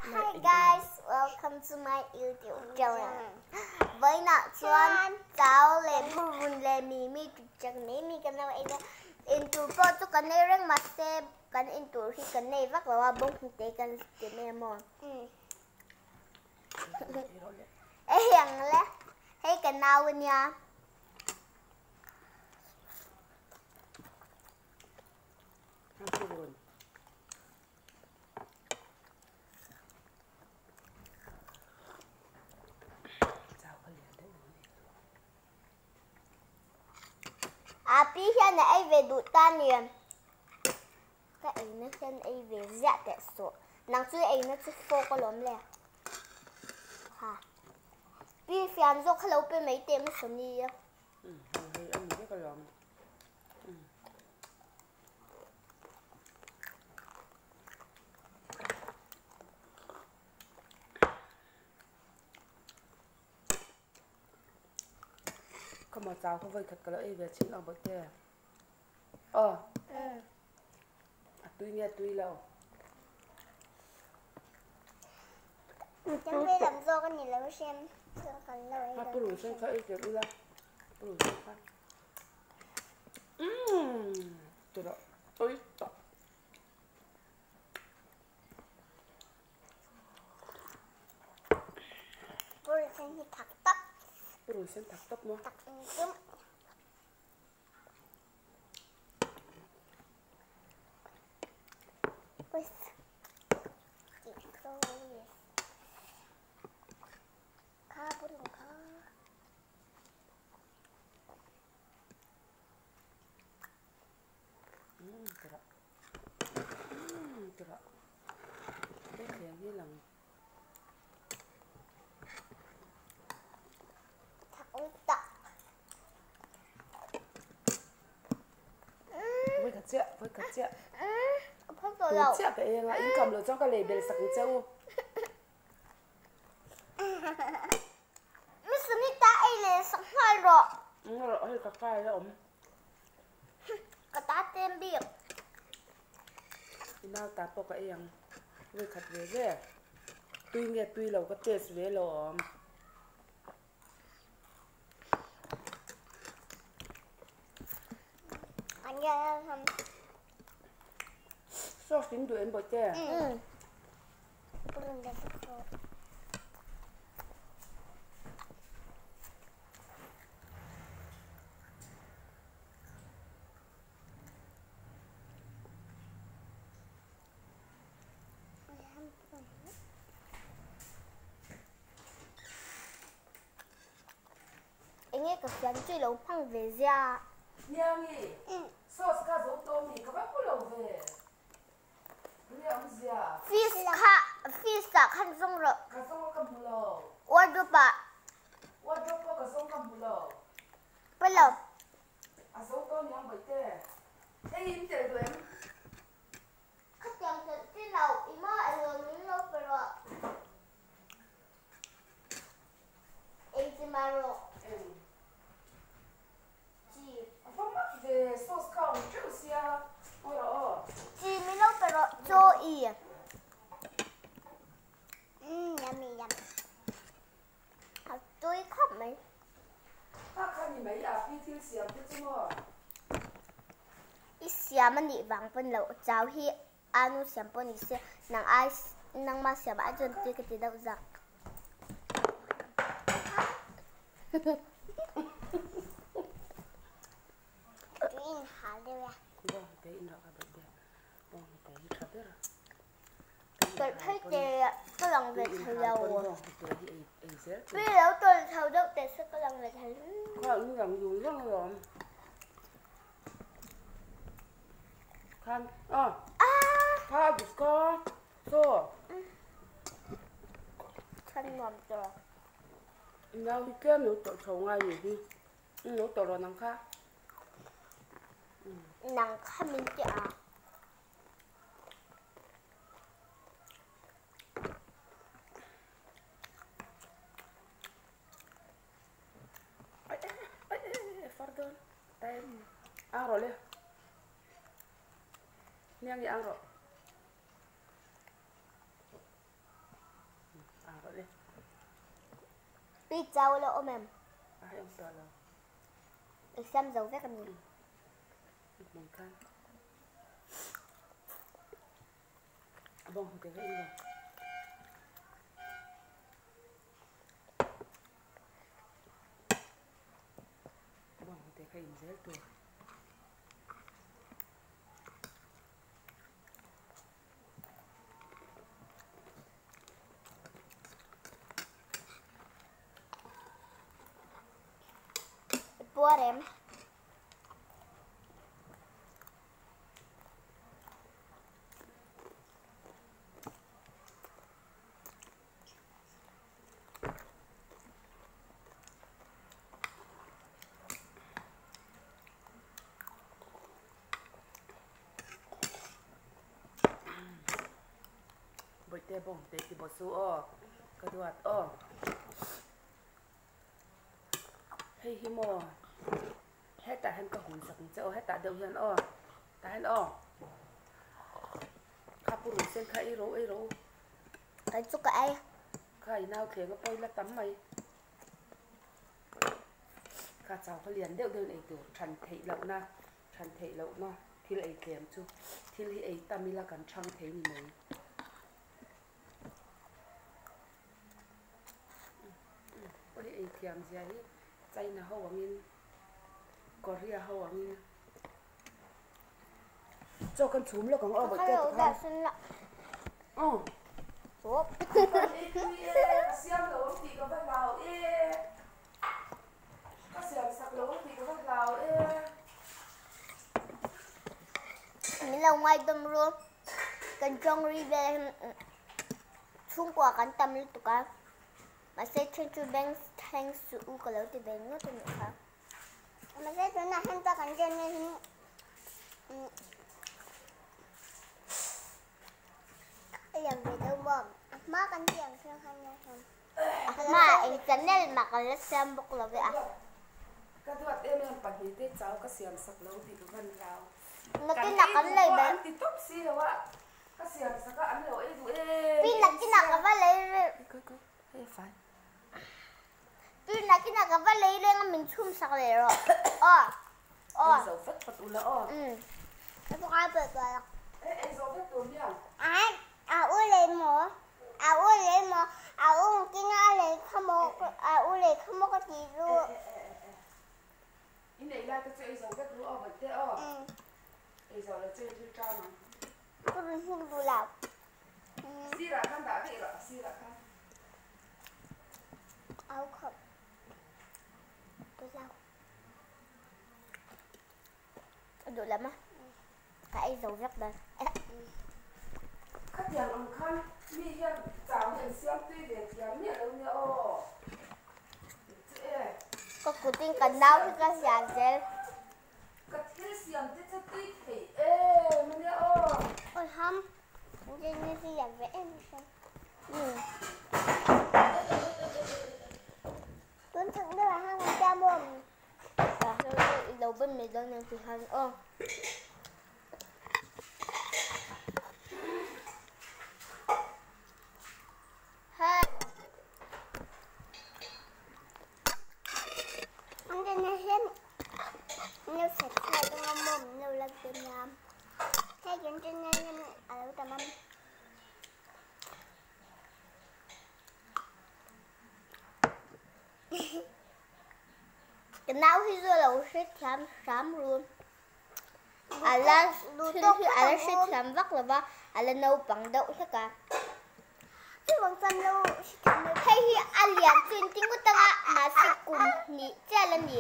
Hi guys, welcome to my YouTube channel. Vawiinah chuan chau leh phurvun leh mimi tukchak mai mi kan lo ei dawn. Intur pawh chu kan nei reng mahse kan intur hi kan nei vak lo a, bawnghnute kan ti mai a maw. Ei ang le, hei ka nau a nia. A pi hian a ei ve duh ta ni. Ka eina hian ei ve ziah teh suh. Nang chu eina chu fork alawm le. Ha. Pi fian zawk kha lo pe mai teh hmasa ni. Hei a ni vek alawm. Ka maw chau kha voi khat ka lo ei ve chin ang bawk te. Aw. A tui nge tui lo. Changphei lam zawk a ni lo hriam chuan kan lo ei dawn. Purun sen kha ei tel ula. Purun sen kha. Umm tira tui tak. Purun sen hi thak tawp. Purun sen thak tawp maw? Thak engkim. Chiah, voi khat chiah. Tu chiah ka eng a, in kam lo chuan ka lei bel sak ang che u. Mi Sunita ei leh sak nghal rawh. Rawh hei ka kai la awm. Ka ta tem bik. I nau ta pawh ka ei ang. Voi khat ve ve. Tui nge tui lo ka taste ve lo awm. Sauce in duh em bawihte? Enge ka fian chu i lo hmang ve zia. Niangi, sauce kha zo tawh mi ka va pu lo ve. Enge awm zia? Fish kha fish ah khan zawng rawh. Ka zawng a ka hmu lo. Wardrobe ah. Wardrobe pawh ka zawng ka hmu lo. Pa lo. A zo tawh niang bawihte. Hei in tel duh em? Khatiang telh chi lo, i maw eng min lo pe rawh. Engchima rawh. Eng. Chi. A va mak ve, sauce kha a awm teuh sia, aw rawh aw. Chi min lo pe rawh, chaw i. Umm yummy yummy. A tui khawp mai. Kha kha ni mai a pi thil siam te chu maw? I siam a nih vang pawn lo chau hi a nu siam pawh ni se nang ai nangma siam ah chuan tui ka ti deuh zak. Tui in hal deuh e. Bawng te in rawh ka bet deuh. Bawng te hi tha ber. Tawlh phei te ka lang ve thei lo. Pi lo tawlh chho deuh teh se ka lang ve thei lo. Kha in lang dun reng alawm. Khan a. Kha dik ka. Chaw. Khan nuam tawh. Nau hi tlem lo tawlh chho ngai ni hi. Lo tawlh rawh nang kha. Nang kha min ti a. Ang rawh le. Niang i ang rawh. Pi chau la awm em? A hai awm tawh lo. I siam zo vek a ni. Hmang khan a bawng hnute vek in lo. A bawng hnute kha in zel tur. Puar em? Bawihte bawng te ti baw su aw ka duat aw hei hi maw hetah hian ka hun sak ang che aw hetah deuh hian aw tah hian aw kha purun sen kha ei rawh u ei rawh u Kan chu ka ei. Kha i nau thleng a pawi la tam mai. Kha chau kha lian deuh deuhin ei tur than theih lohna than theih lohna thil ei tlem chu thil hi ei tam ila kan thang thei ni mai. Awi ei thiam zia hi China ho angin Korea ho angin Chaw kan chhum lawk ang aw bawihte ti khan. Aw. Ka siam lo ang tih ka va hlau e. Ka siam sak lo ang tih ka va hlau e. Min lo ngaidawm ru. Kan tawng ri vel hi chhungkua kan tam lutuk a. Mahse then chu beng thleng suh u ka lo ti ve ngawt a nih kha. Mahse tunah hian chuan kan chen hi a lian ve deuh maw a hma kan tih ang chiang khan nia hian a hma eng channel mah kan la siam bawk lo ve a. Ka duat em em pahnih te chau ka siam sak lo tih ka van hlau. Nakinah kan lei mai. An ti tawp si lo a ka siam sak a an lo ei duh em. Pi nakinah ka va lei rih. Hei fai. Tui nakinah ka va lei leng a min chhum sak leh rawh. Aw. Aw. Ei zo vat vat ula aw. Umm. Ka chu ngai pawh tawh lo. Ei ei zo vek tur hian. Ai a u lei maw? A u lei maw? A u kina a lei kha maw? A u lei kha maw ka ti chu. In ei lai te chu ei zo vek ru aw vaih te aw. Ei zo lo chu thil ṭam ang. Ka rawn huk duh lo. Sirah khan dah daih rawh sirah khan. Au khawp duh lo. A duh lam a. Ka ei zo vek dan. Khatiang ang khan mi hian chau hi an siam tui ve thiam miah lo nia aw. Chu e. Ka kutin ka nau hi ka siam zel. Ka thil siam te chu tui thei em a nia aw. Awi ham, Jenny hi lian ve em em. Tun thak deuh ah khan kan tia maw? I lo ban mai dawn ang ti khan aw. Hi. An den ah hian no set thlai dawn a maw min lo lak dawn nia. Hei kan den ah hian a lo tam a. Ka nau hi chu a lo hrethiam hram ru. A la thil hi a la hrethiam vak lo va, a la naupang deuh hlek a. Hei hi a lian chu in ti ngawt ang a, mahse kum hnih chiah la ni.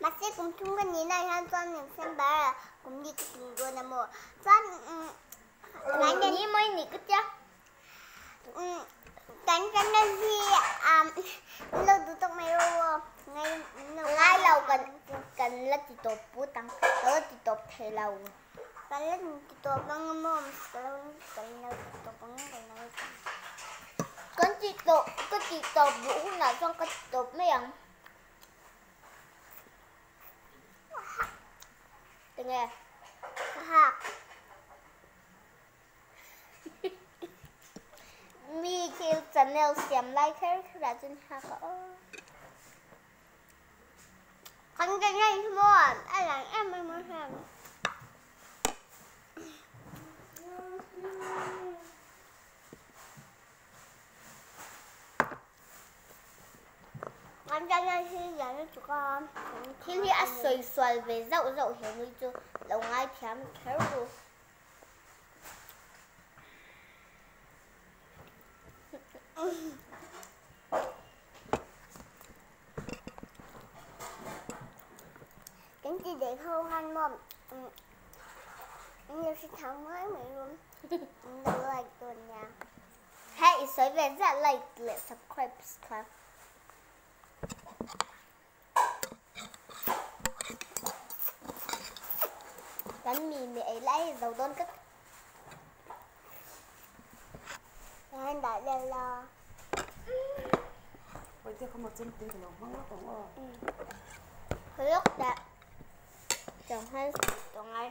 Mahse kum thum ka nih na hian chuan December ah kum ni ka tling dawn a maw? Chuan Ni mai ni ka tia. Kan channel hi lo duh tawk mai rawh aw. Ngai lo kan kan la ti tawp put ang, ka la ti tawp thei lo. Kan la ti tawp ang a maw? Ka lo kan lo ti tawp ang kan lo ti. Kan ti tawp ka ti tawp duh hunah chuan ka ti tawp mai ang. Tinge? Ka hak. Mi thil channel siam lai kher kher ah chuan ha ka aw. Kan channel hi maw a lang em em a hian. Kan channel hi lian lutuk a. Thil hi a sawi sual ve zauh zauh he nui chu lo ngaithiam kher ru. Kan ti daih ho khan maw in lo hre thang mai mai rum in lo like dawn nia. Hei i sawi ve zat like leh subscribe kha. Kan mi mi ei lai hi zo dawn ka Han dah leh la. Oi te kha chem te ka lo hmang lawk ang aw. Lawk dah. Chang han tawng ai.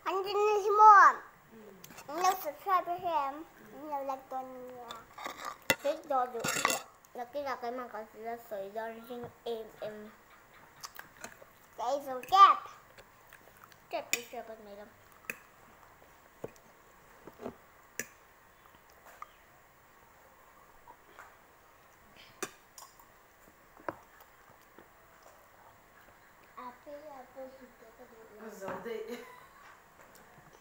An din hi maw in lo subscribe hian in lo like dawn nia. Thil dawh duh chiah nakinah keimah ka la sawi dawn ring em em. Ka ei zo tep. Tep i hria ka nei lo. Zo daih.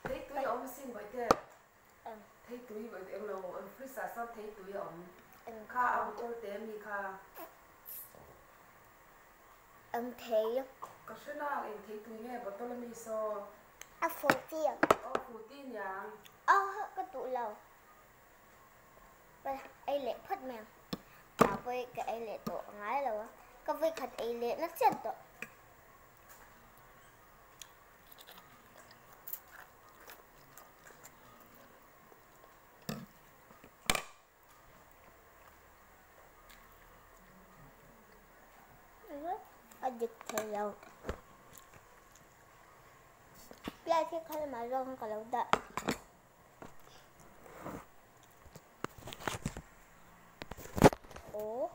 Thei tui a awm sin bawihte. Thei tui eng lo fridge ah sawn thei tui a awm. Kha a bottle te mi kha. Eng thei. Ka hre nang eng thei tui nge bottle ami saw. A fruity. Aw fruity niang. Aw ka duh lo. Ei leh phawt mai ang. Ka vawi ka ei leh tawh a ngai lo a, ka vawi khat ei leh na chian tawh. A dik thei lo. Piai khi kha lamah zawng ka lo dah. Aw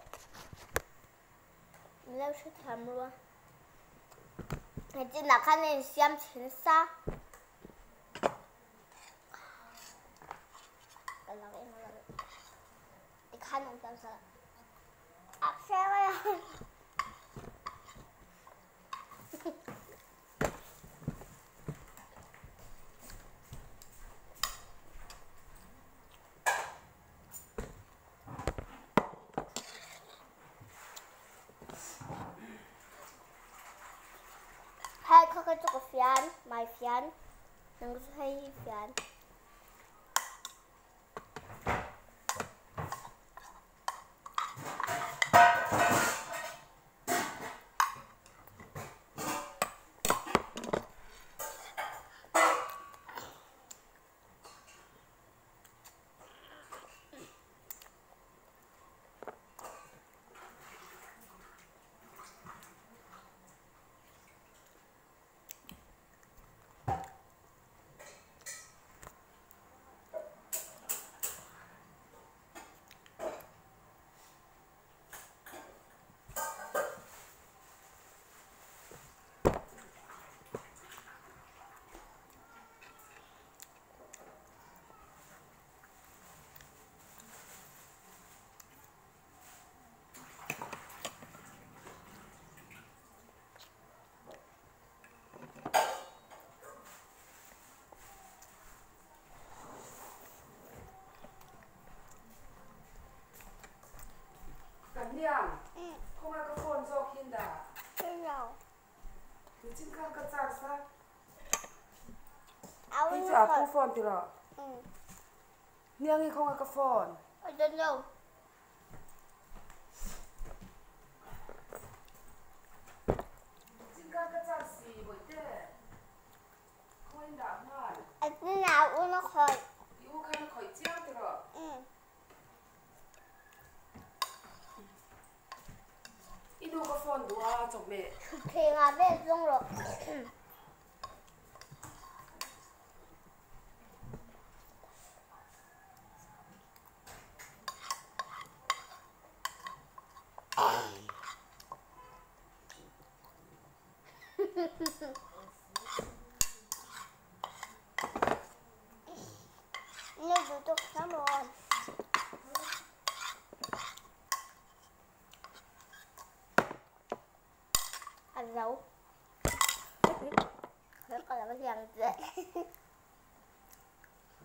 min lo hre thiam rua hechinah khan a insiam chhin sa ka lo eng lo tikhan an siam sa a hre mai a. Hei kha kha chu ka fian, mai fian, nang chu hei hi fian. Kan niang, khawngaih ka phone zawk hin dah. Nichin khan ka charge a. Hei chu a pu phone tiraw? Niang hi khawngaih ka phone. I don't know. Nichin khan ka charge si bawihte. Khawngaih dah nghal. A tina u na khawih. I u khan a khawih chiang tiraw? phone duh a chawhmeh. Thutthleng ah vel zawng rawh. Nu duh tawk hram rawh. A zo. Ka lo hiang che.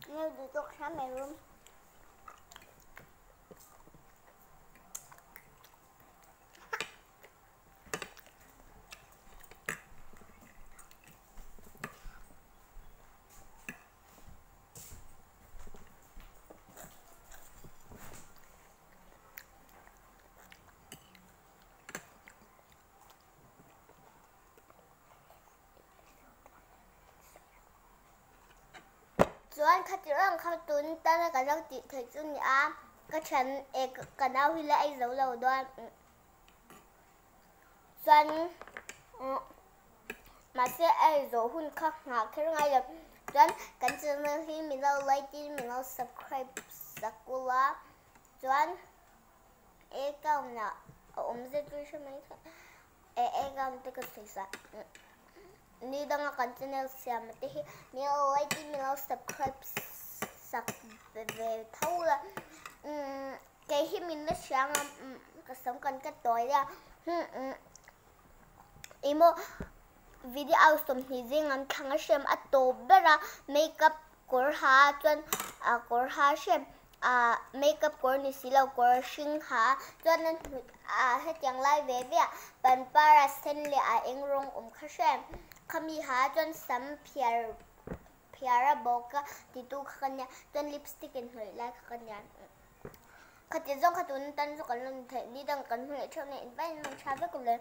Nu duh tawk hram mai rum. Chuan khatir ang kha tun tana ka lo tih theih chu ni a, ka thian e ka nau hi la ei zo lo dawn. Chuan mahse a ei zawh hun kha nghah kher ngai lo. Chuan kan channel hi min lo like in min lo subscribe sak ula. Chuan e account ah a awm zet chu hre mai thei e account te ka sawi sa ni danga kan channel siam te hi min lo like in min lo subscribe sak ve tho la kei hi min la hria ang a ka sam kan ka tawi a emaw video 20 zing an thlang a hrem a tawp ber a makeup kawr ha chuan a kawr ha hrem ah makeup kawr ni si lo kawr hring ha chuan an hnut ah hetiang lai ve ve ah panpar a sen leh a eng rawng awm kha hrem khami ha chuan sam phiar phiar a bawk a titu kha ka nia chuan lipstick in hnawih lai kha ka nia khati zawng kha tun tan chu kan lo ni theih ni dang kan hmu leh theuh nen in vai in mang tha vek le.